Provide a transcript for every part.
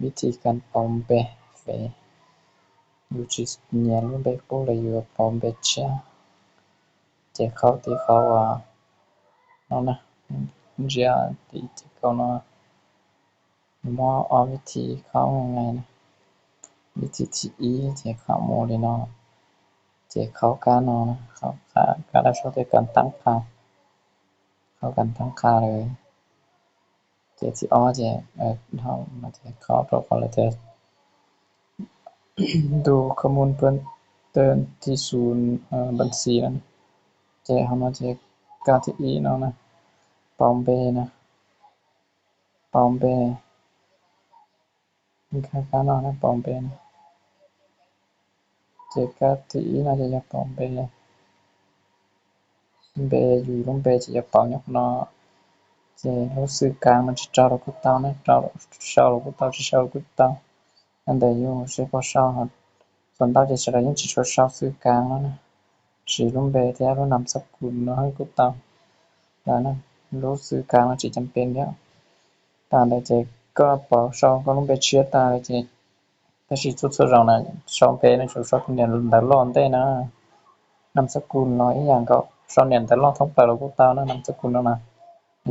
Vib thib kas pauv npe fev, yus tsis nyiam lub npe qub los yus yuav pauv npe tshiab. Ces khaub tim qhov uas no na, ntsia tim ces kaum no, muab ob vib thib khaub nga na. Vib thib thib ib ces khaub mus li no, ces khaub kab no, khaub kab lawv sau tias kas tab qha, khaub kas tab qha lawm. Ces thib ob ces, ces khaub rau qhov lawv tias ntu khaub mus pw tej thib xus npas xis no. Ces hauv no ces kab thib ib no na, pauv npe na, pauv npe, nkag kab no na, pauv npe na. Ces kab thib ib no ces yog pauv npe, npe yus lub npe ces yog pauv nyob qhov no. Ces lub xwm kas no tsis sau los kuj tau na, sau los kuj tau, tsis sau los kuj tau. Yog ntawm yus seb puas sau, feem ntau ces sawv daws yeej tsis tshua sau xwm kas no na, siv lub npe thiab lub nam xab kus no kuj tau lawm na. Lub xwm kas no tsis cam pes thiab. Tag ntawd ces koj pauv sau koj lub npe tshiab tag lawm ces, tab sis txhua txhua zaus na, sau npe no tsuas sau tus niam ntawv loj ntej na. Nam xab kus los ib yam nkaus, sau niam ntawv loj thoob plaws los kuj tau na, nam xab kus no na,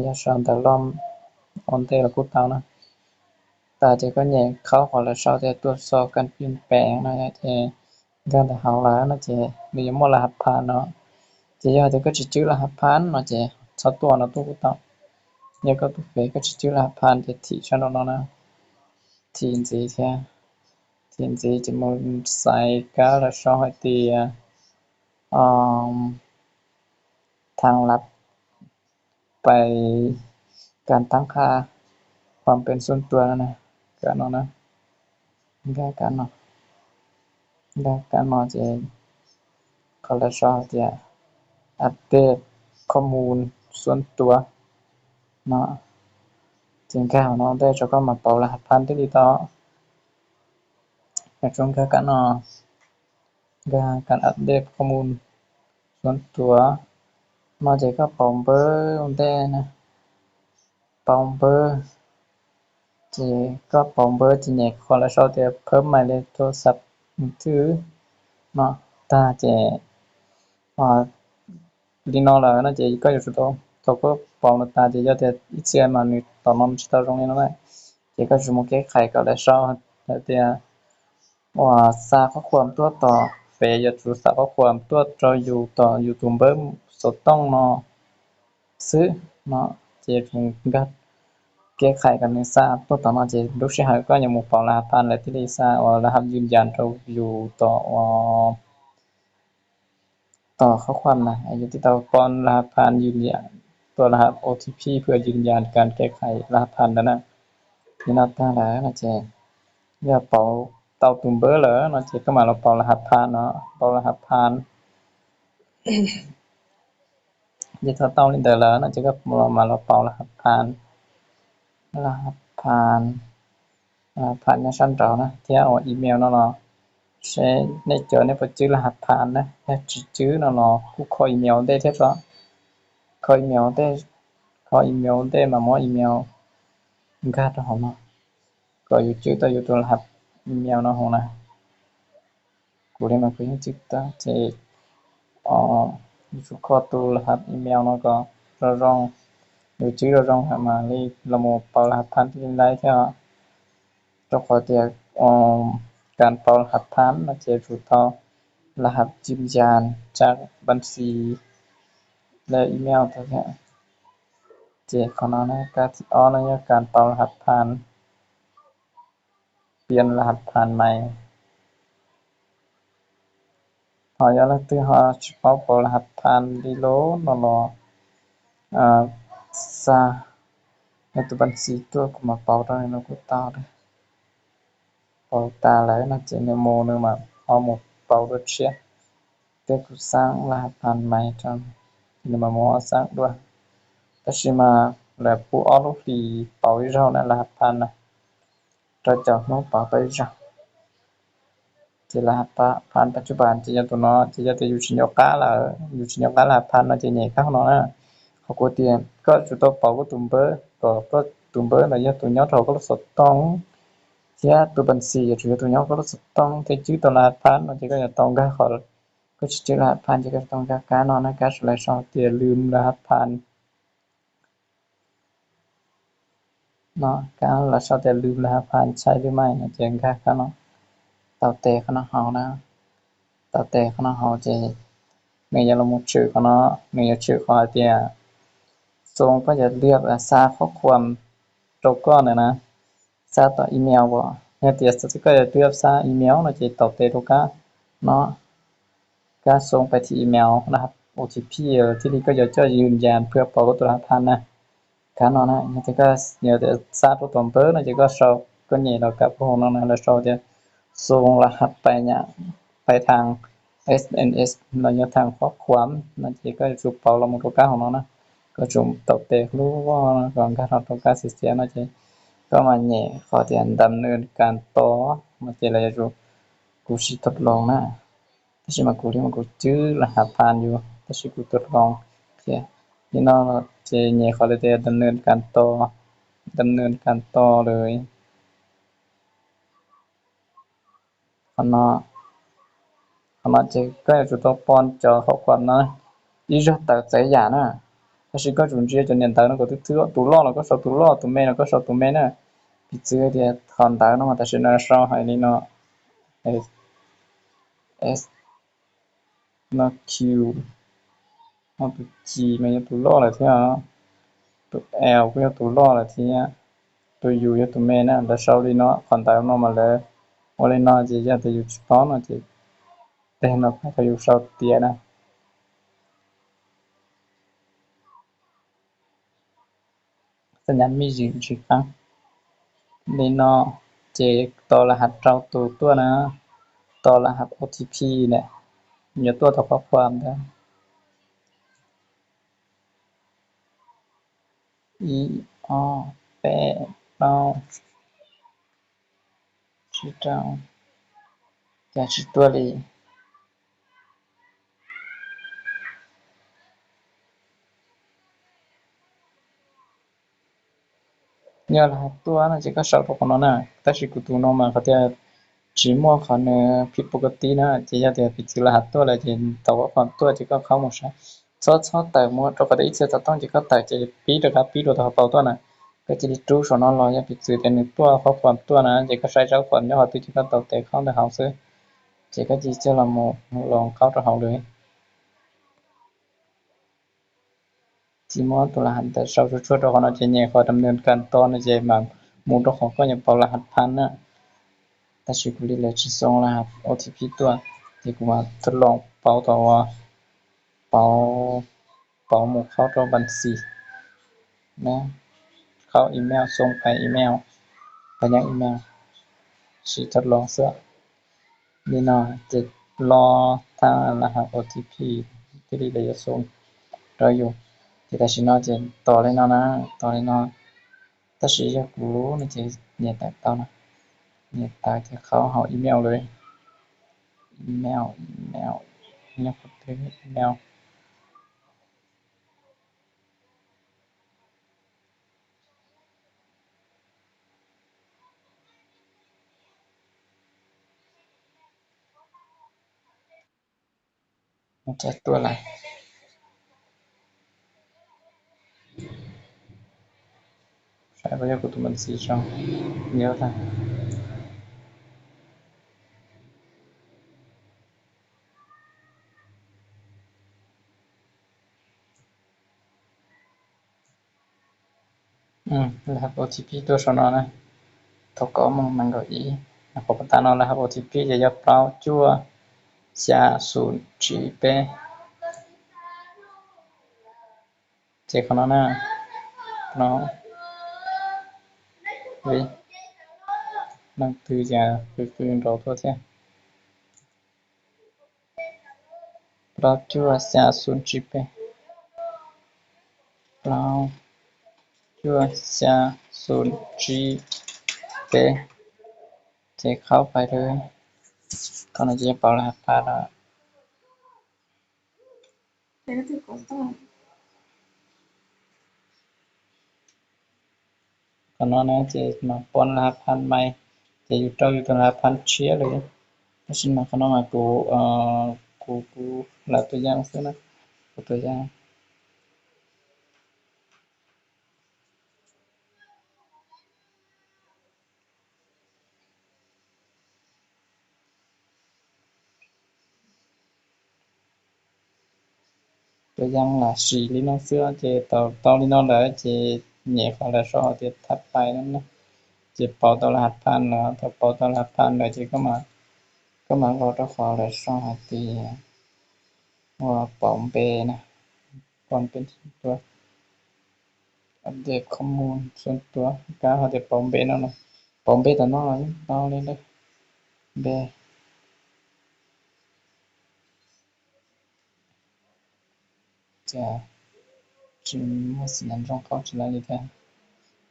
yog sau ntawv loj ua ntej los kuj tau na. Tag ces koj nyem khaub qhov lawv sau tias tuaj xo kas pin pev no ces nkag ntawm hauv lawm no ces nws yuav muaj las has phas no. Ces yog tias koj tsis cwb las has phas no ces txhob tuaj no tuaj kuj tau. Yog koj tus fev koj tsis cwb las has phas ces thim sab nraum no na, thim ntxiv thiab, thim ntxiv ces mus xaiv kab lawv sau hais tias thang lab pais kas tab qha, pam pes xub tua no na, kab no na, nkag kab no, nkag kab no ces qhov lawv sau hais tias update khaub mus xub tua no, ces nkag no ntej tso koj mam pauv las has phas thiaj li tau. Yog tsuas nkag kab no, nkag kas update khaub mus xub tua no ces koj pauv npawb ua ntej na, pauv npawb. Ces koj pauv npawb ces nyem qhov lawv sau tias phab mais li tus xav twj no tag ces li no lawm no ces koj yuav tsum tau, thaum koj pauv no tas ces yog tias ib txhia mas nws tom no tsis tau zoo li no na, ces koj yuav tsum mus kev qhais kom lawv sau hais tias uas xa qhob khuam tuaj tom, fev yuav tsum xa qhob khuam tuaj rau yus tom yus tus npawb xov tooj no xwb no, ces yuav tsum nkag kev qhais kom nws xa tuaj tom no ces lub sij hawm koj yuav mus pauv las has phas lawv thiaj li xa uas las has yws yas rau yus tom uas tom qhob khuam na, yus thiaj tau pom las has phas yws yas, tus las has O T P phuam yws yas kas kev qhais las has phas ntawd na. Li no tag lawm no ces yog pauv tau tus npawb lawm no ces koj mam los pauv las has phas no, pauv las has phas. Ces thaum tau li ntawd lawm no ces koj mam los pauv las has phas, las has phas, las has phas nyob sab nraud na thiab uas email no los seb nej cov nej puas cwb las has phas na, yog tsis cwb no los kuj kho email ua ntej thiab tso, kho email ua ntej, kho email ua ntej mas muab email nkag rau hauv no kom yus cwb tau yus tus las has email no hauv na. Kuv li mas kuv yeej cwb tau ces yus tsum kho tus las has email no kom zoo zoo, yus cwb zoo zoo mam li los mus pauv las has phas thiaj li laib thiab. Rau qhov tias kas pauv las has phas no ces yuav tsum tau las has yws yas, tsab npas xis, lawv email tau thiab. Ces qhov no na, kab thib ob no yog kas pauv las has phas, piav las has phas mais. Ho yog leej twg ho tsis paub pauv las has phas li lawm no los xa nws tus npas xis tuaj kuv mam pauv rau nws no kuj tau. Pauv tas lawm no ces nws mus nws mam ho mus pauv dua tshiab. Thiab kuv xab las has phas mais rau, ces nws mam mus ho xab dua. Tab sis mas lawv pub ob lub hlis pauv ib zaug na, las has phas na, rau caum hnub pauv tau ib zaug. Ces las has phas pas tsuj pas ces yog tus no ces yog tias yus tsis nco qab lawm, yus tsis nco qab las has phas no ces nyem kab no na. Qhov kuv tias koj tsum tau pauv koj tus npawb, kom koj tus npawb ntawd yog tus nyob rau koj lub xov tooj, Thiab tus pas xis yuav tsum yog tus nyob koj lub xov tooj thiab cwb tau laj phab no ces koj yuav tau nkag qhov, koj tsis cwb laj phab ces koj yuav tau nkag kab no na, kab lawv sau tias lwm laj phab no, kab lawv sau tias lwm laj phab tshais lwm maim no ces nkag kab no, tau tes qhov no hauv na, tau tes qhov no hauv ces nws yuav los mus tshwm qhov no, nws yuav tshwm qhov hais tias xoo koj yuav liab xa qhov khuam rau koj ntawd na, xa tom email as, yog tias koj yuav liab xa email no ces tau tes rau kab no, kab xoo pais thim email na, O T P thiaj li koj yuav coj yws yas phuaj pauv koj tus laj phab na. Kab no na, yog tias koj yuav tias xa rau tom npawb no ces koj sau, koj nyem los kab pub hauv no na, lawv sau tias xoo laj phab pais nyam, pais thav S M S los yog thav qhov khuam no ces koj yuav tsum pauv los mus rau kab hauv no na, koj tsum tau tes hlub kom nkag los rau kab xiav xiav no ces koj mam nyem qhov tias ntam nws kas tos no ces lawv yuav tsum, kuv tsis tau los na, tab sis mas kuv li mas kuv cwb laj phab yus tab sis kuv tau los thiab. Li no ces nyem qhov tias ntam nws kas tos, ntam nws kas tos lawm. Qhov no, qhov no ces koj yuav tsum tau pon cov qhov khuam no ib zaug tawm txawv yam na, tab sis koj tsum ntsia cov niam ntawv no kom twb twb, tus loj los koj sau tus loj, tus me los koj sau tus me na. Piv txwv tias qhov ntawv no mas tam sim no sau hais li no, S no Q, no tus Q mas yog tus loj lawm thiab, tus L kuj yog tus loj lawm thiab, tus U yog tus me na. Lawv sau li no, qhov ntawv no mas lawv ua li no ces yog tias yus tsis paub no ces tej no pab tau yus sau tiav na. Xab nyas mij zwm tsis qeeb li no ces tos laj phab rau tus tuaj na, tos laj phab O T P na, yuav tuaj tau qhov khuam ntawd. Ib, ob, peb, plaub, tsib, rau, cas tsis tuaj li. Yog laj phab tuaj no ces koj sau rau qhov no na, tab sis kuv tus no mas qhov tias tsis muaj qhov nws phim pus koj tib na, ces yog tias piv txwv laj phab tuaj lawm ces tau qhov khuam tuaj ces koj qhaub mus saib. Txhob txhob tawm mus rau qhov tias ib txhia xov tooj ces koj tawm ces pib rov qab pib rau tau hauv paus tuaj na. Koj cia li rub saum no los, yog piv txwv tias nws tuaj qhov khuam tuaj na ces koj saib tsab khuam nyob qhov twg ces koj tau tes qhaub ntawm hauv xwb, ces koj cia li coj los mus los qhaub rau hauv lawm. Tsis muab tus laj phab ntawd sau tsuag tsuag rau qhov no ces nyem qhov ntam nws kas tos no ces mam mus rau qhov koj yuav pauv laj phab na. Tab sis kuv li lawv tsis xoo laj phab O T P tuaj ces kuv mam tau los pauv tau, pauv, pauv mus qhaub rau pas xis na, qhaub email, xoo pais email, pais nyob email, tsis tau los xwb. Li no ces los tag laj phab O T P thiaj li lawv yuav xoo rau yus. Ces tam sim no ces tos li no na, tos li no. Tab sis yog kuv no ces nias tawm tau na, nias tawm ces qhaub hauv email lawm. Email, email, nyob qhov twg email? Cas tuaj lawm? Saib puas yog kuv tus me ntxhais zoo, yog tag. Laj phab O T P tuaj saum no na, thov kom mus mas nkaus ib. Qhov pas tas no laj phab O T P ces yog plaub cuaj xya xum tsib peb. Ces qhov no na, no, leej twg cas qw qw nrov tuaj thiab. Plaub cuaj xya xum tsib peb, plaub cuaj xya xum tsib peb. Ces qhaub pais lawm. Qhov no ces yog pauv laj phab lawm. Qhov no na ces mas pon laj phab mais, ces yus rau yus tus laj phab tshiab lawm. Tab sis mas qhov no mas kuv, kuv, kuv lam tua yaj xwb na, kuv tua yaj. Tua yaj lam sim li no xwb ces tau, tau li no lawm ces nyem qhov lawv sau hais tias thab pais no na, ces pauv tau laj phab lawm. Thaum pauv tau laj phab lawm ces koj mam los rau qhov lawv sau hais tias ua pauv npe na, pauv npe tua, update qhov mus xu tua kab hais tias pauv npe no na, pauv npe tom no los yeej tau li ntawd, npe. Ces tsis muaj xim nas zoo qhov tsis laib li thiab.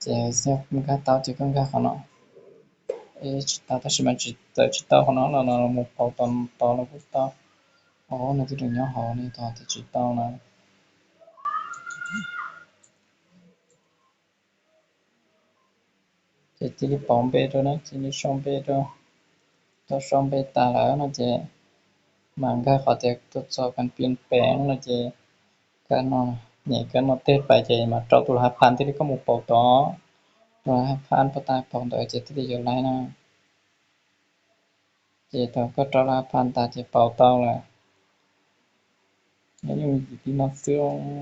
Ces yog nkag tau ces koj nkag qhov no, tsis tau, tab sis mas tsis, txawm tsis tau qhov no los no mus pauv tom tod los kuj tau. Ov, no twb tseem nyob hauv li tod tias tsis tau na. Ces cia li pauv npe rau na, cia li sau npe rau. Tau sau npe tas lawm no ces mam nkag qhov tias tua txog kas pias peev no ces kab no, nyem kab no teg pais ces mam rau tus laj phab thiaj li koj mus pauv tod. Tus laj phab pov tas pauv ntawd ces thiaj li yuav laib na. Ces thaum koj rau laj phab tas ces pauv tau lawm. Nyob yooj yim li no xwb.